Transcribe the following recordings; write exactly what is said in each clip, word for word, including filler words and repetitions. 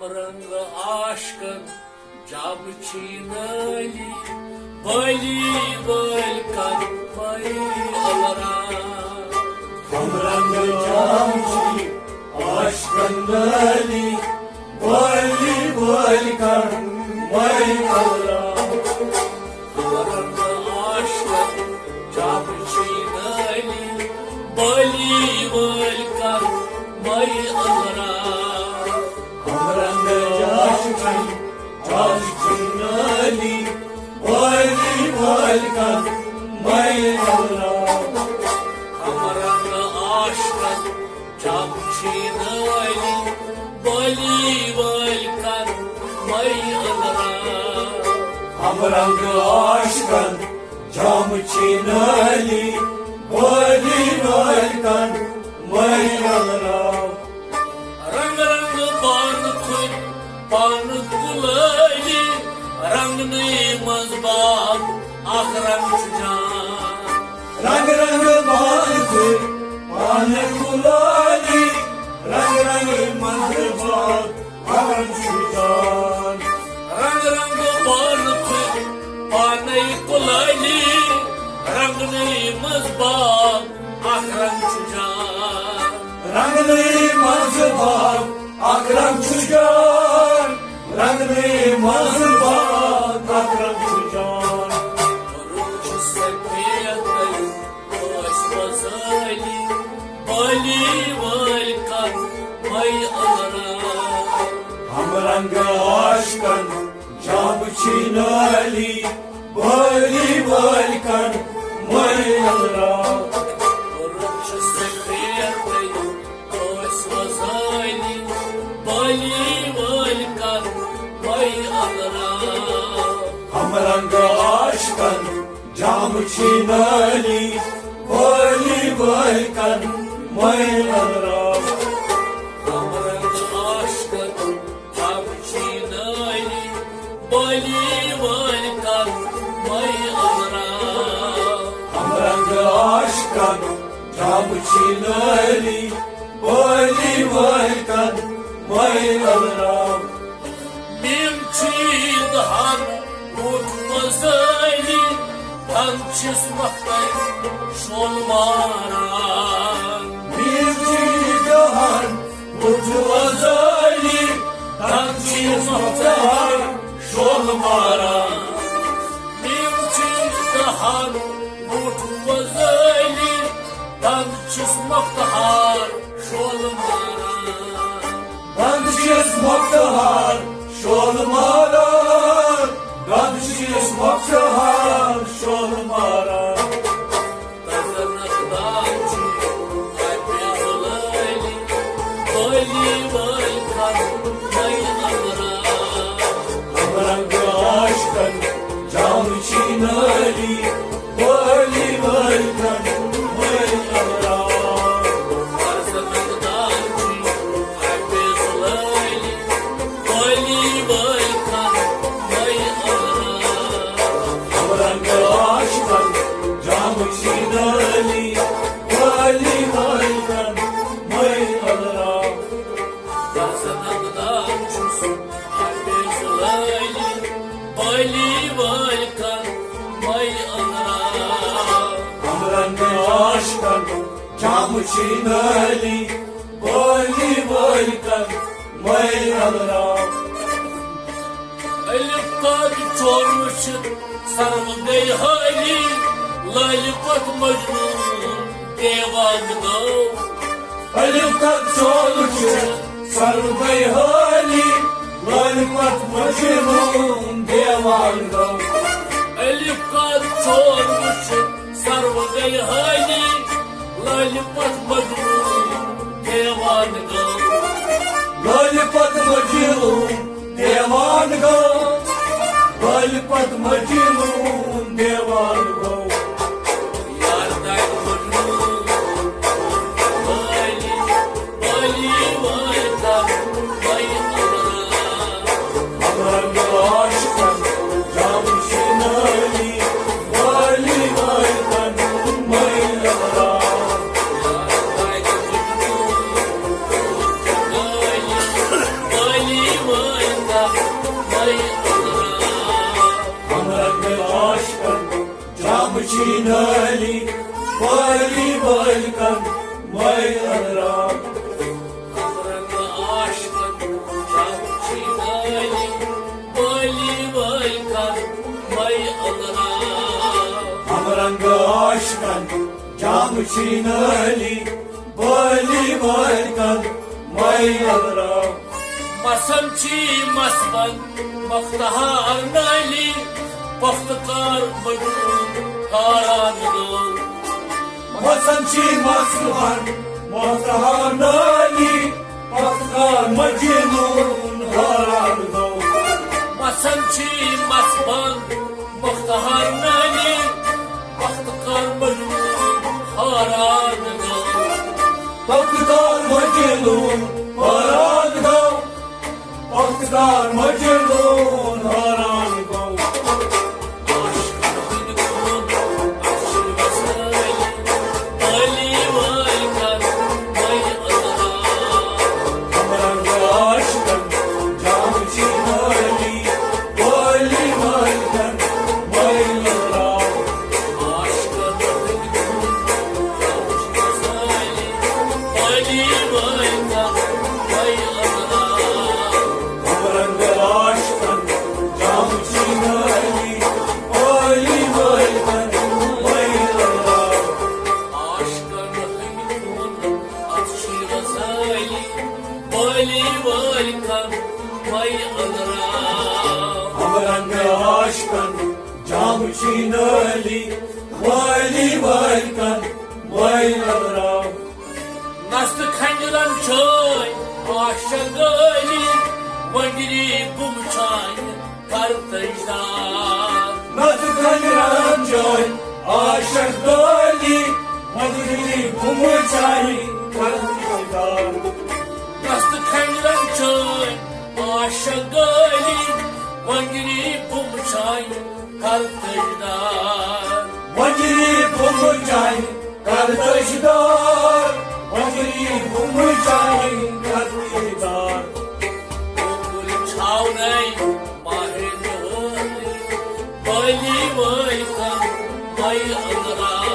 رنگ عاشقن جام چھی نالی، بالی وٲلۍ کر پے الرا۔ ہم رنگ جام چھی عاشقن نالی، بالی وٲلۍ کر پے الرا۔ ہم رنگ عاشقن جام چھی نالی، بالی وٲلۍ کر پے الرا۔ ہم رنگ عاشقن جام چھی نالی، بالی وٲلۍ کر پے الرا۔ ہم رنگ عاشقن جام چھی نالی، بالی وٲلۍ کر پے الرا۔ ہم رنگ عاشقن جام چھی نالی، بالی وٲلۍ کر پے الرا۔ رنگ رنگ بانہٕ تھٔدۍ پانہٕ کُلٲلی، رنگنٕے منٛز باغ اکھ رنگ چھُ جان۔ رنگ رنگ بانہٕ تھٔدۍ پانہٕ کُلٲلی، رنگ رنگ منٛز باغ اکھ رنگ چھُ جان۔ رنگ رنگ بانہٕ تھٔدۍ پانے کُلٲلی، رنگنٕے منٛز باغ اکھ رنگ چھُ جان۔ رنگنٕے منٛز باغ اکھ رنگ چھُ جان۔ رنگنٕے منٛز باغ اکھ رنگ چھُ جان۔ روٗد چھُ سفید تہٕ ٲسۍ وۄزٲلی، بالی وٲلۍ کر پے الرا۔ ہم رنگ عاشقن جام چھی نالی، بالی وٲلۍ کر پے الرا۔ روٗد چھُ سفید تہٕ ٲسۍ وۄزٲلی، بالی وٲلۍ کر پے الرا۔ ہم رنگ عاشقن جام چھی نالی، بالی وٲلۍ کر پے الرا۔ ہم رنگ عاشقن جام چھی نالی، بالی وٲلۍ کر پے الرا۔ ہم رنگ عاشقن جام چھی نالی، بالی وٲلۍ کر پے الرا۔ میم چھی دہن بوٹ وۄزٲلی، دن چھِس مۄختٕے شول ماران۔ میم چھی دہن بوٹ وۄزٲلی، دن چھِس مۄختٕے شول ماران۔ میم چھی دہن بوٹ وۄزٲلی، دن چھِس مۄختہار شول ماران۔ دن چھِس مۄختہار شول ماران۔ دن چھِس مۄختہار شول ماران۔ تزنک دار چھُ اَپہِ زُلٲلی، بٲلی وٲلۍ کر پے الرا۔ ہم رنگ عاشقن جام چھی نالی، بالی وٲلۍ کر پے الرا۔ تزنک دار چھُ اَپہِ زُلٲلی، بالی وٲلۍ کر پے الرا۔ ہم رنگ عاشقن جام چھی نالی، بالی وٲلۍ کر پے الرا۔ تزنک دار چھُ اَپہِ زُلٲلی، بالی وٲلۍ کر پے الرا۔ ہم رنگ عاشقن جام چھی نالی، بالی وٲلۍ کر پے الرا۔ الف قد چور وٕچھِتھ سرو گٔے حٲلی، لٲلہِ پتھ مجنون دیوان گوٚو۔ الف قد چور وٕچھِتھ سرو گٔے حٲلی، لٲلہِ پتھ مجنون دیوان گوٚو۔ الف قد چور وٕچھِتھ سرو گٔے حٲلی، لٲلہِ پتھ مجنون دیوان گوٚو۔ لٲلہِ پتھ مجنون دیوان گوٚو۔ لٲلہِ پتھ مجنون دیوان گوٚو۔ یار دَگہِ مجنون حٲلی، حٲلی وٲلۍ کر پے الرا۔ ہم رنگ عاشقن جام چھی نالی، بالی وٲلۍ کر پے الرا۔ چینالی، والی والکن، مائی الرام۔ ہمرنگ عاشقن، جام چینالی، والی والکن، مائی الرام۔ ہمرنگ عاشقن، جام چینالی، والی والکن، مائی الرام۔ مسم چی مسبن، مختہار نالی، پختکار مجنون، حاران گو۔ مسم چی مسبن، مختہار نالی، پختکار مجنون، حاران گو۔ مسم چی مسبن، مختہار نالی، پختکار مجنون، حاران گو۔ پختکار مجنون، حاران گو۔ پختکار مجنون، حاران گو۔ عاشقن ہٕنٛدۍ خوٗن، اَتھ چھِ وسٲیِل، عٲلی وٲلۍ کر، مٲلۍ أنٛدرا۔ ہمرنگ عاشقن، جام چینالی، والی والکن، مائی الرام۔ عاشقن ہٕنٛدۍ خوٗن، اَتھ چھِ وسٲیِل، عٲلی وٲلۍ کر، مٲلۍ أنٛدرا۔ ہمرنگ عاشقن، جام چینالی، والی والکن، مائی الرام۔ عاشقن ہٕنٛدۍ خوٗن، اَتھ چھِ وسٲیِل، عٲلی وٲلۍ کر، مائی الرام۔ ہمرنگ عاشقن، جام چینالی، والی والکن، مائی الرام۔ نست کھنجرن چھٲے عاشق عٲلی، وۄنگری گُم چھانہِ کر تجدار۔ نست کھنجرن چھٲے عاشق عٲلی، وۄنگری گُم چھانہِ کر تجدار۔ نست کھنجرن چھٲے عاشق عٲلی، وۄنگری گُم چھانہِ کر تجدار۔ وۄنگری گُم چھانہِ کر تجدار، وۄنگری گُم چھانہِ کر تجدار۔ گوکُل چھاونَے ماہِ نہٲلۍ، بٲلی وٲلۍ کر مائی الرام۔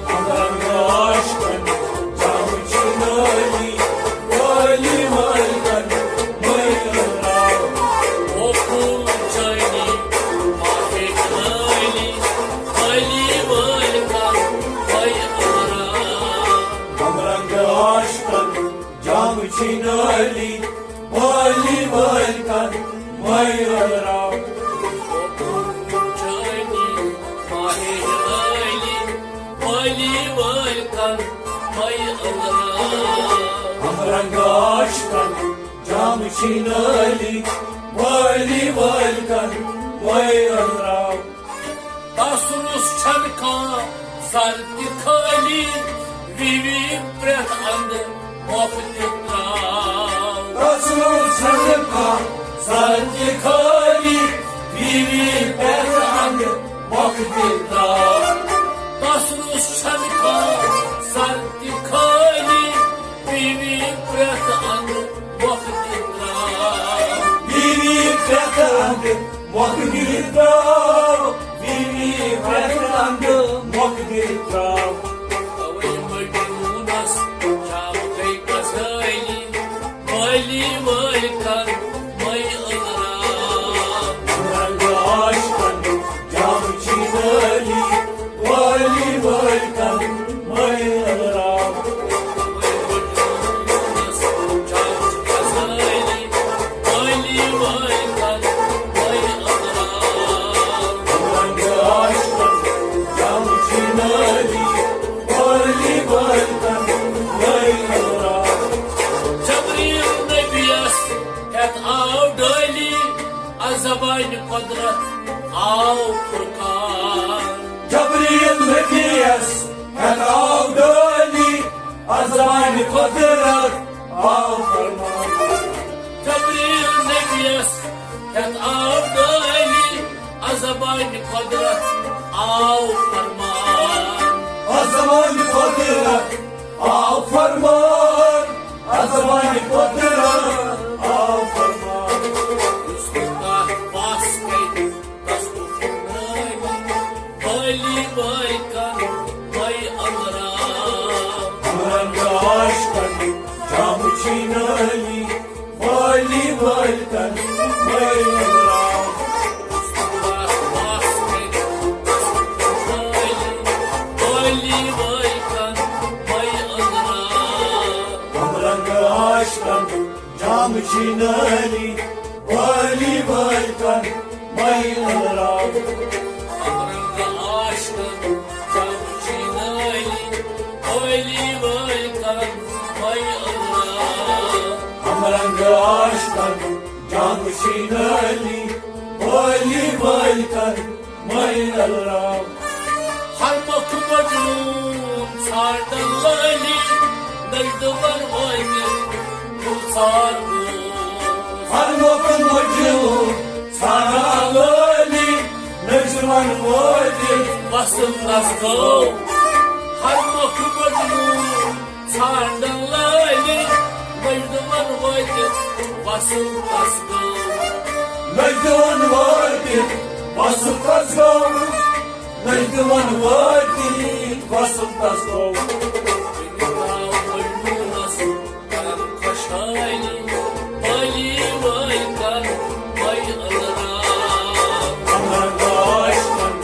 ہمرنگ عاشقن، جام چینالی، والی والکن، مائی الرام۔ گوکُل چھاونَے ماہِ نہٲلۍ، بٲلی وٲلۍ کر مائی الرام۔ ہمرنگ عاشقن، جام چینالی، والی والکن، مائی الرام۔ گوکُل چھاونَے ماہِ نہٲلۍ، بٲلی وٲلۍ کر مائی الرام۔ ہمرنگ عاشقن، جام چینالی، والی والکن، مائی الرام۔ تس روٚس چھنہٕ کانٛہہ زر تہِ خٲلی، وی وی پرٛٮ۪تھ اندٕ مۄکھ تہِ ترٛاو۔ تس روٚس چھنہٕ کانٛہہ زر تہِ خٲلی، وی وی پرٛٮ۪تھ اندٕ مۄکھ تہِ ترٛاو۔ تس روٚس چھنہٕ کانٛہہ زر تہِ خٲلی، وی وی پرٛٮ۪تھ اندٕ مۄکھ تہِ ترٛاو۔ وی وی پرٛٮ۪تھ اندٕ مۄکھ تہِ ترٛاو۔ وی وی پرٛٮ۪تھ اندٕ مۄکھ تہِ ترٛاو۔ توے مجنونس چھاو گٔے غزالی، والی والکن مائی الرام۔ رنگ عاشقن جام چینالی، والی والکن مائی الرام۔ رنگ عاشقن جام چینالی، والی والکن مائی الرام۔ جبریل نبیس ہیتھ آو ڈٲلی، از زبانِ قدرت آو فرقان۔ جبریل نبیس ہیتھ آو ڈٲلی، از زبانِ قدرت آو فرمان۔ جبریل نبیس ہیتھ آو ڈٲلی، از زبانِ قدرت آو فرمان۔ از زبانِ قدرت آو فرمان، از زبانِ قدرت آو فرمان۔ یُس نہٕ کانٛہہ پاس کرِ، تس گوٚو فرمٲوِتھ، والی چینالی، والی وٲلۍ کر مَے ألراو۔ ہمرنگ عاشقن، چم چینالی، والی وٲلۍ کر مَے ألراو۔ ہمرنگ عاشقن، جام چینالی، والی وٲلۍ کر مَے ألراو۔ ہر مۄکھ مجنون ژھانڈن لٲلی، نجدٕ ون وٲتِتھ گُلزار گوٚو۔ ہر مۄکھ مجنون ژھانڈن لٲلی، نجدٕ ون وٲتِتھ وصل تس گوٚو۔ ہر مۄکھ مجنون ژھانڈن لٲلی، نجدٕ ون وٲتِتھ وصل تس گوٚو۔ نجدٕ ون وٲتِتھ وصل تس گوٚو۔ نجدٕ ون وٲتِتھ وصل تس گوٚو۔ وٕنہِ ترٛاو مجنوٗنس کرن خۄشحٲلی، والی وٲلۍ کر مَے ألراو۔ ہمرنگ عاشقن،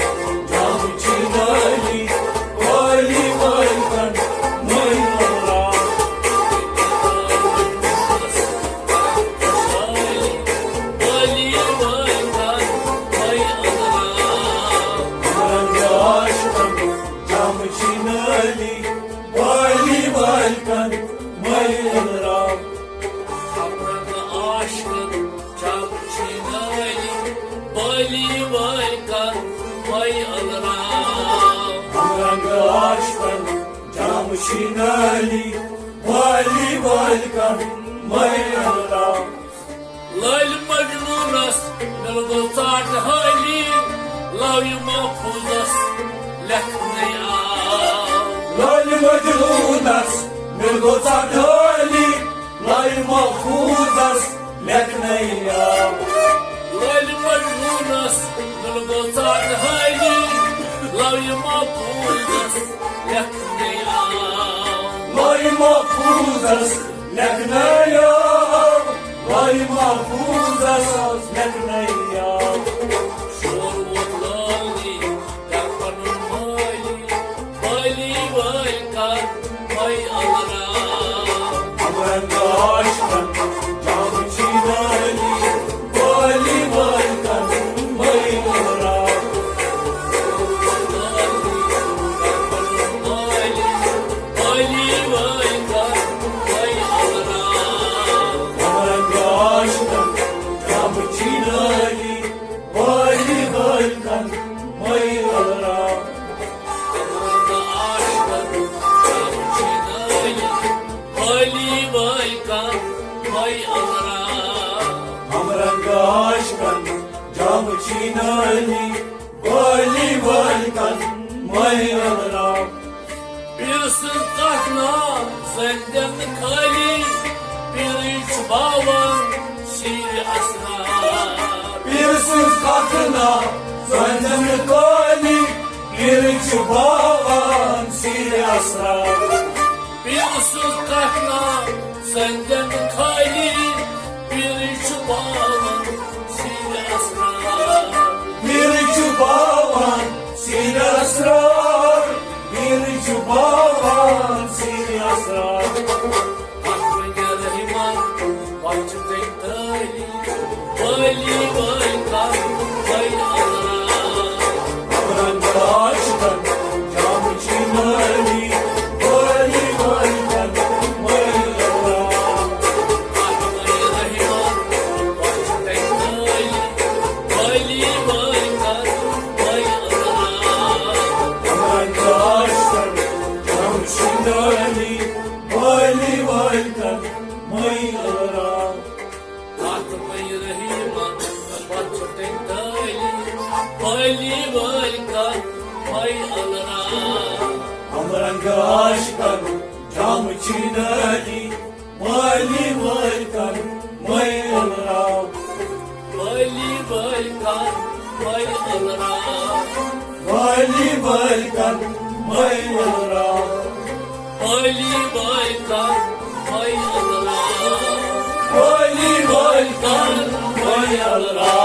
جام چینالی، والی وٲلۍ کر مَے ألراو۔ والی وٲلۍ کر مَے ألراو۔ ہمرنگ عاشقن، جام چینالی، والی وٲلۍ کر مَے ألراو۔ ہمرنگ عاشقن، جام چینالی، والی وٲلۍ کر مَے ألراو۔ ہمرنگ عاشقن، جام چینالی، والی وٲلۍ کر مَے ألراو۔ لٲلۍ مجنوٗنس مِل گوٚو ژاٹہٕ حٲلی، لوحہِ محفوظس لیکھنَے آو۔ لٲلۍ مجنوٗنس مِل گوٚو ژاٹہٕ حٲلی، لوحہِ محفوظس لیکھنَے آو۔ لٲلۍ مجنوٗنس مِل گوٚو ژاٹہٕ حٲلی، لوحہِ محفوظس لیکھنَے آو۔ لوحہِ محفوظس لیکھنَے آو، لوحہِ محفوظس لیکھنَے آو۔ شور ووت لٲلنی، کر پنُن مٲلی، والی وٲلۍ کر مَے ألراو۔ ہمرنگ عاشقن، جام چینالی، والی وٲلۍ کر مَے ألراو۔ والی وٲلۍ کر مَے ألراو۔ ہمرنگ عاشقن، جام چینالی، والی وٲلۍ کر مَے ألراو۔ ہمرنگ عاشقن، جام چینالی، والی وٲلۍ کر مَے ألراو۔ ہمرنگ عاشقن، جام چینالی، والی وٲلۍ کر مَے ألراو۔ پیٖر سٕنٛز کتھ نا زٲنۍ دِنہٕ خٲلی، پیٖرٕے چھُ باوان سیٖرِ اسرار۔ پیٖر سٕنٛز کتھ نا زٲنۍ دِنہٕ خٲلی، پیٖرٕے چھُ باوان سیٖرِ اسرار۔ پیٖر سٕنٛز کتھ نا زٲنۍ دِنہٕ خٲلی، پیٖرٕے چھُ باوان سیٖرِ اسرار۔ پیٖرٕے چھُ باوان سیٖرِ اسرار، پیٖرٕے چھُ باوان سیٖرِ اسرار۔ اکھ وَنہِ رحمان، پتہٕ چھُ تٔمۍ تٲلی۔ والی وٲلۍ کر مَے ألراو۔ ہمرنگ عاشقن، جام چینالی، والی وٲلۍ کر مَے ألراو۔ اکھ وَنہِ رحمان، پتہٕ چھُ تٔمۍ تٲلی۔ والی وٲلۍ کر مَے ألراو۔ ہمرنگ عاشقن، جام چینالی، والی وٲلۍ کر مَے ألراو۔ ہتھ مٔنٛزۍ رحیٖمن پتہٕ چھُ تٔمۍ تٲلی، والی وٲلۍ کر مَے ألراو۔ ہمرنگ عاشقن، جام چینالی، والی وٲلۍ کر مَے ألراو۔ والی وٲلۍ کر مَے ألراو۔ والی وٲلۍ کر مَے ألراو۔ والی وٲلۍ کر مَے ألراو۔ والی وٲلۍ کر مَے ألراو۔